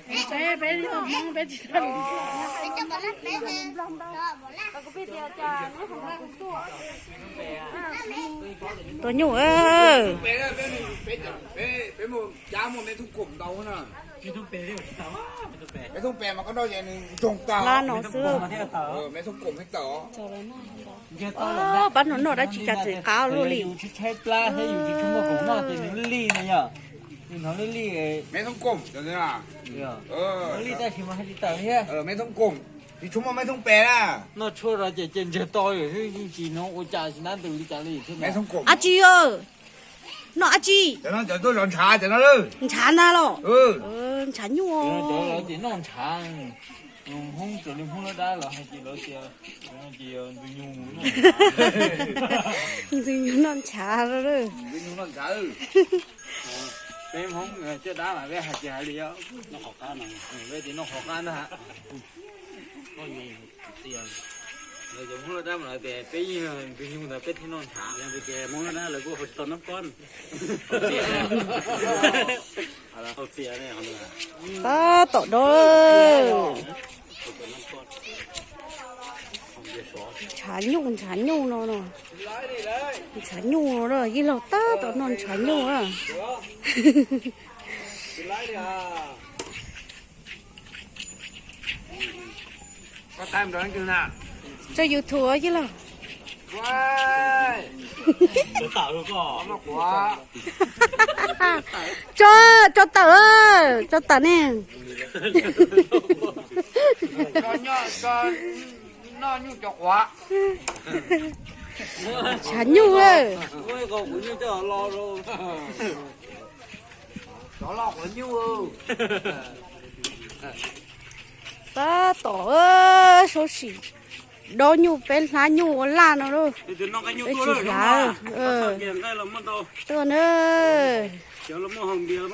Tsis, peb, peb tsis tau lus. Tua nyuj. Peb thooj pem mas koj noj ces nws ntsoog tag. Lab no xwb. Pab no noj dab tsi cas txawm qab luaj li. Tshaib tshaib plab thiab yus tsis tshua muaj khoom noj ces nws lij na yog. Nws hnov lij lij. Peb thooj koom, peb thooj koom, tsis tshua muaj peb thooj pem na. Noj tshuaj rau ces ces ntsiag to yom, yeej tsis hnov ua cas tsis nab ntws li cas li thiab. Ab tsi, noj ab tsi? Cov no cov tuaj zov ntshav cov no. Ntshav na los? Ntshav nyuj. Cov no ces noj ntshav. Hmoob, raws li Hmoob lawv dab lawv hais ces lawv tias, ces yog ntxwg nyoog noj ntshav. Ntxwg nyoog noj ntshav. Ntxwg nyoog noj ntshav. Peb Hmoob caj dab mas peb hais tias hais li, peb tias noj qhov qab ntag. Cov Hmoob lawv dab mas lawv tias peb yeej ntxwg nyoog ntawd peb thiaj noj ntshav. Hmoob lawv dab lawv kuj hau tsis tau nab pob. Tab tom do ntshav nyuj, ntshav nyuj no no. Ntshav nyuj no, yij laug tab tom noj ntshav nyuj a. Tso YouTube yij laug. Tso, tso tawm, tso tawm ne. Ntshav nyuj. Tab tom, sab sim dob nyuj, peb hlab nyuj ua laj no lauj. Peb tsis hlab. Tuaj na.